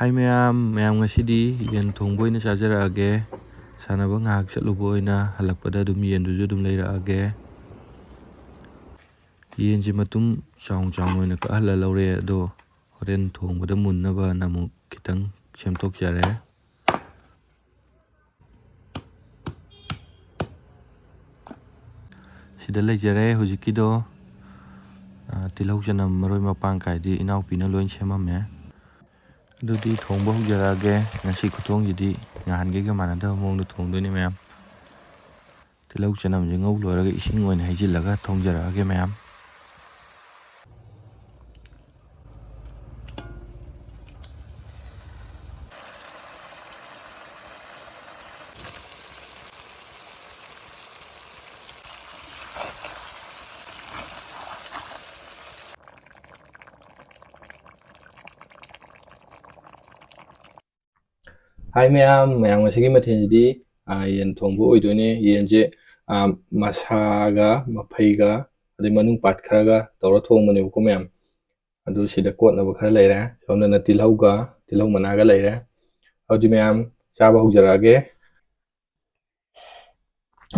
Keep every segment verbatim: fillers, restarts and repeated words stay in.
ꯍꯥꯏ ꯃꯌꯥꯝ, ꯃꯌꯥꯝ ꯉꯁꯤꯗꯤ ꯌꯦꯟ ꯊꯣꯡꯕ ꯑꯣꯏꯅ ꯆꯥꯖꯔꯛꯑꯒꯦ꯫ ꯁꯥꯟꯅꯕ ꯉꯥꯏꯍꯥꯛ ꯆꯠꯂꯨꯕ ꯑꯣꯏꯅ ꯍꯜꯂꯛꯄꯗ ꯑꯗꯨꯝ ꯌꯦꯟꯗꯨꯁꯨ ꯑꯗꯨꯝ ꯂꯩꯔꯛꯑꯒꯦ꯫ ꯌꯦꯟꯁꯤ ꯃꯇꯨꯝ ꯆꯥꯎ ꯆꯥꯎꯅ ꯑꯣꯏꯅ ꯀꯛꯍꯜꯂ ꯂꯧꯔꯦ, ꯑꯗꯣ ꯍꯣꯔꯦꯟ ꯊꯣꯡꯕꯗ ꯃꯨꯟꯅꯕꯅ ꯑꯃꯨꯛ ꯈꯤꯇꯪ ꯁꯦꯝꯗꯣꯛꯆꯔꯦ꯫ ꯁꯤꯗ ꯂꯩꯖꯔꯦ ꯍꯧꯖꯤꯛꯀꯤꯗꯣ꯫ ꯑ, ꯇꯤꯜꯍꯧ ꯆꯅꯝ ꯃꯔꯣꯏ ꯃꯄꯥꯡ ꯀꯥꯏꯗꯤ ꯏꯅꯥꯎꯄꯤꯅ ꯂꯣꯏ ꯁꯦꯝꯃꯝꯃꯦ꯫ ꯑꯗꯨꯗꯤ ꯊꯣꯡꯕ ꯍꯧꯖꯔꯛꯑꯒꯦ꯫ ꯉꯁꯤ ꯈꯨꯊꯣꯡꯁꯤꯗꯤ ꯅꯍꯥꯟꯈꯩꯒ ꯃꯥꯟꯅꯗꯕ ꯃꯑꯣꯡꯗ ꯊꯣꯡꯗꯣꯏꯅꯤ ꯃꯌꯥꯝ꯫ ꯇꯤꯜꯍꯧ ꯆꯅꯝꯁꯦ ꯉꯧ ꯂꯣꯏꯔꯒ ꯏꯁꯤꯡ ꯑꯣꯏꯅ ꯍꯩꯖꯤꯜꯂꯒ ꯊꯣꯡꯖꯔꯛꯑꯒꯦ ꯃꯌꯥꯝ꯫ ꯍꯥꯏ ꯃꯌꯥꯝ, ꯃꯌꯥꯝ ꯉꯁꯤꯒꯤ ꯃꯊꯦꯜꯁꯤꯗꯤ, ꯑ, ꯌꯦꯟ ꯊꯣꯡꯕ ꯑꯣꯏꯗꯣꯏꯅꯦ꯫ ꯌꯦꯟꯁꯦ, ꯑ, ꯃꯁꯥꯒ ꯃꯐꯩꯒ ꯑꯗꯩ ꯃꯅꯨꯡ ꯄꯥꯠ ꯈꯔꯒ ꯇꯧꯔ ꯊꯣꯡꯕꯅꯦꯕꯀꯣ ꯃꯌꯥꯝ꯫ ꯑꯗꯨ ꯁꯤꯗ ꯀꯣꯠꯅꯕ ꯈꯔ ꯂꯩꯔꯦ꯫ ꯁꯣꯝꯗꯅ ꯇꯤꯜꯍꯧꯒ ꯇꯤꯜꯍꯧ ꯃꯅꯥꯒ ꯂꯩꯔꯦ꯫ ꯑꯗꯨꯗꯤ ꯃꯌꯥꯝ ꯆꯥꯕ ꯍꯧꯖꯔꯛꯑꯒꯦ꯫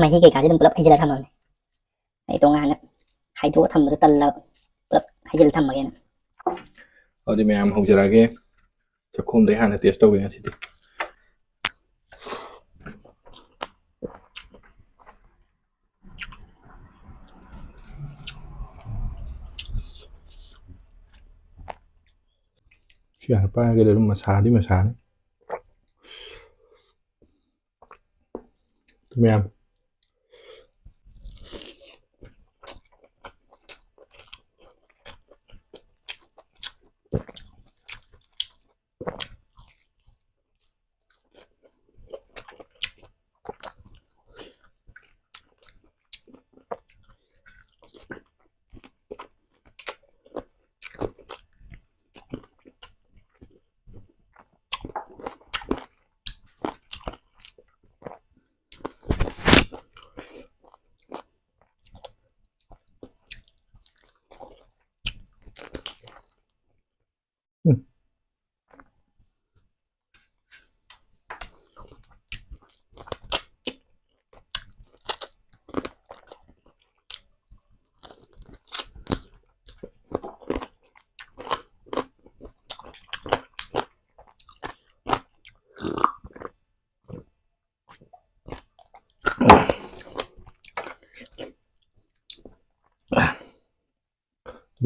ꯃꯍꯤ ꯀꯩꯀꯥꯁꯦ ꯑꯗꯨꯝ ꯄꯨꯂꯞ ꯍꯩꯖꯤꯜꯂ ꯊꯝꯃꯕꯅꯦ꯫ ꯑꯩ ꯇꯣꯉꯥꯟꯅ ꯈꯥꯏꯗꯣꯛꯑ ꯊꯝꯕꯗꯣ ꯇꯜꯂꯕ꯫ ꯄꯨꯂꯞ ꯍꯩꯖꯤꯜꯂ ꯊꯝꯃꯒꯦꯅ꯫ ꯑꯗꯨꯗꯤ ꯃꯌꯥꯝ ꯍꯧꯖꯔꯛꯑꯒꯦ꯫ ꯆꯥꯛꯈꯣꯝꯗꯩ ꯍꯥꯟꯅ ꯇꯦꯁ ꯇꯧꯒꯦ ꯉꯁꯤꯗꯤ꯫ ꯁꯤ ꯍꯥꯟꯅ ꯄꯥꯏꯔꯒꯗꯤ ꯑꯗꯨꯝ ꯃꯁꯥꯗꯤ ꯃꯁꯥꯅꯤ꯫ ꯃꯌꯥꯝ꯫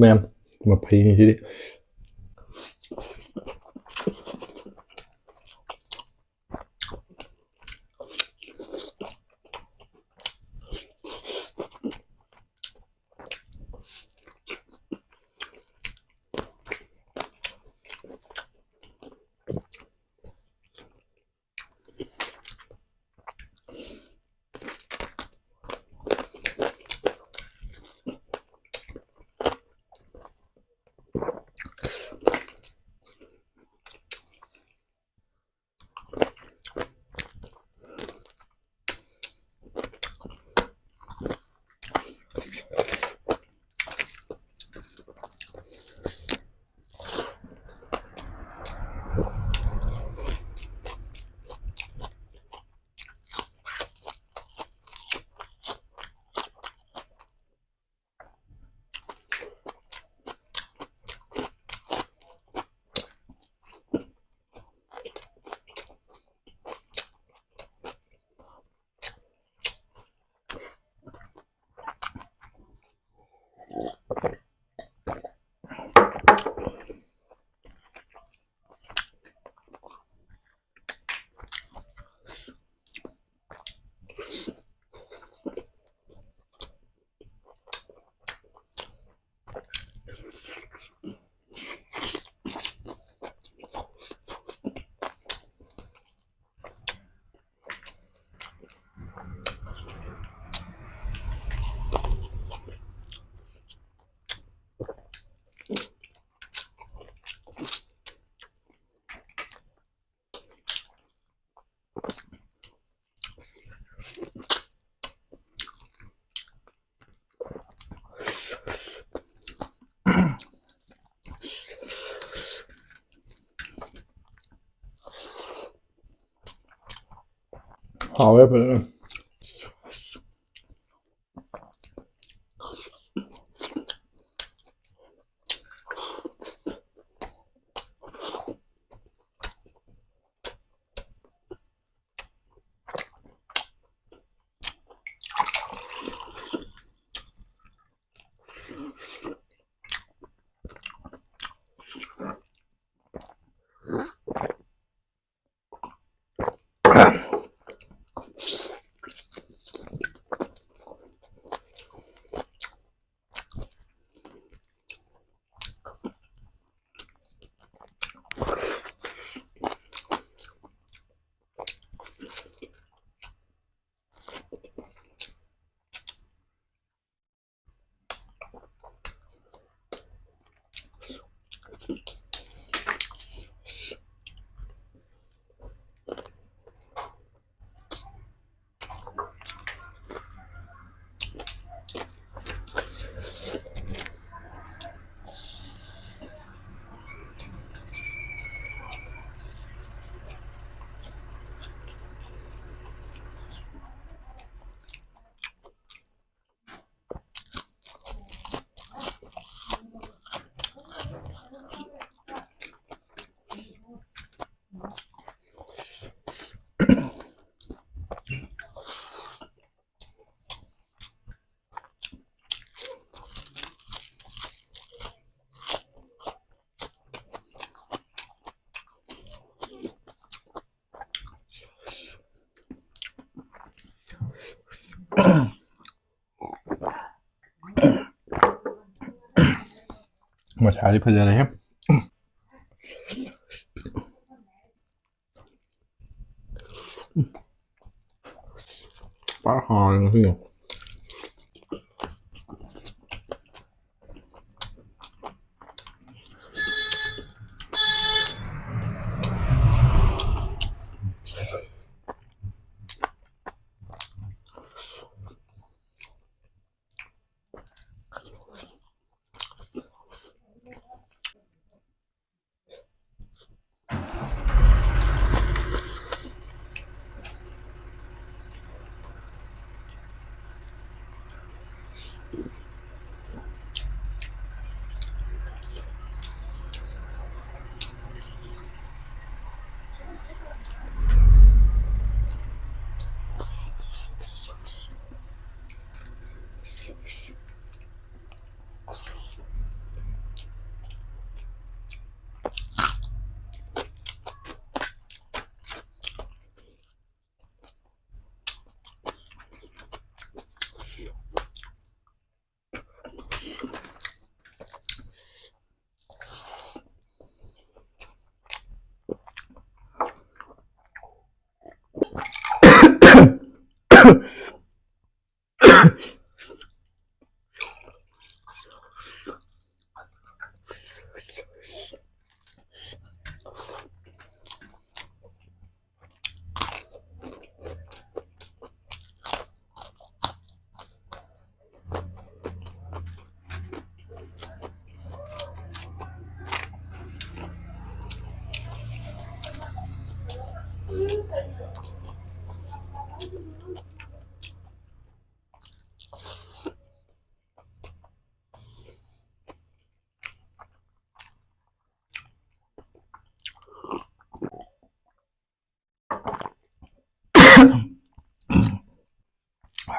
ꯃꯌꯥꯝ ꯃꯐꯩꯅꯤ ꯁꯤꯗꯤ꯫ ꯍꯥꯎꯋꯦ ꯐꯖꯅ꯫ ꯃꯁꯥꯗꯤ ꯐꯖꯔꯦꯍꯦ꯫ ꯄꯥꯛ ꯍꯥꯎꯔꯦ ꯉꯁꯤꯗꯤ꯫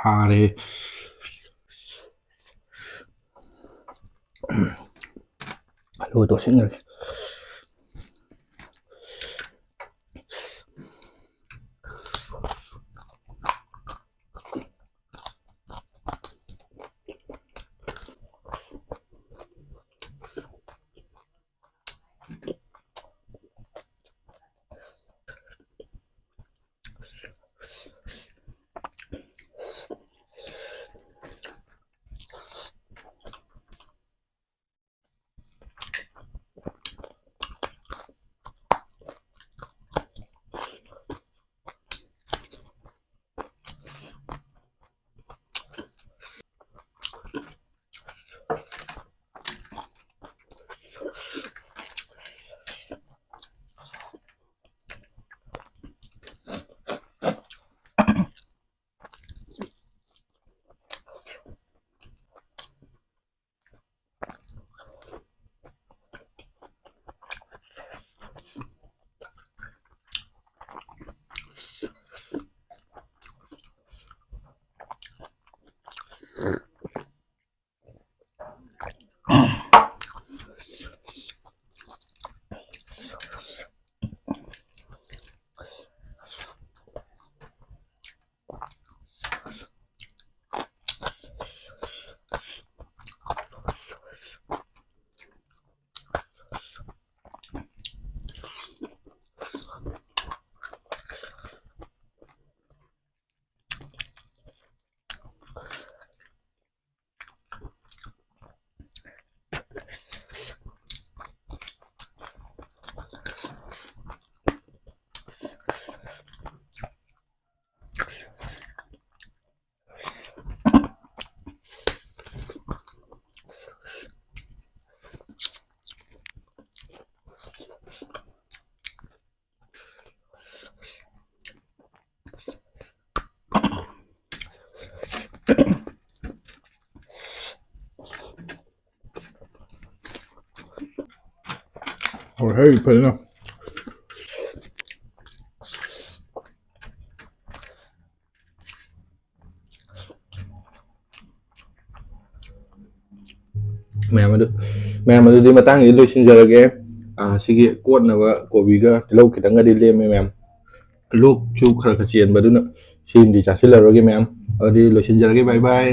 ꯐꯥꯔꯦ꯫ ꯑꯂꯨ ꯇꯣꯠꯁꯤꯟꯈ꯭ꯔꯒꯦ꯫ ꯍꯣꯏ, ꯍꯩ ꯐꯖꯅ꯫ ꯃꯌꯥꯝ ꯑꯗꯨ ꯃꯌꯥꯝ ꯑꯗꯨꯗꯤ ꯃꯇꯥꯡꯁꯤꯗ ꯂꯣꯏꯁꯤꯟꯖꯔꯒꯦ꯫ ꯑꯥ, ꯁꯤꯒꯤ ꯀꯣꯠꯅꯕ ꯀꯣꯕꯤꯒ ꯇꯤꯜꯍꯧ ꯈꯤꯇꯪꯒꯗꯤ ꯂꯦꯝꯃꯦ ꯃꯌꯥꯝ꯫ ꯂꯣꯛꯁꯨ ꯈꯔ ꯈꯔ ꯆꯦꯟꯕ ꯑꯗꯨꯅ ꯁꯤꯃꯗꯤ ꯆꯥꯁꯤꯜꯂꯔꯣꯏꯒꯦ ꯃꯌꯥꯝ꯫ ꯑꯗꯨꯗꯤ ꯂꯣꯏꯁꯤꯟꯖꯔꯒꯦ, bye bye꯫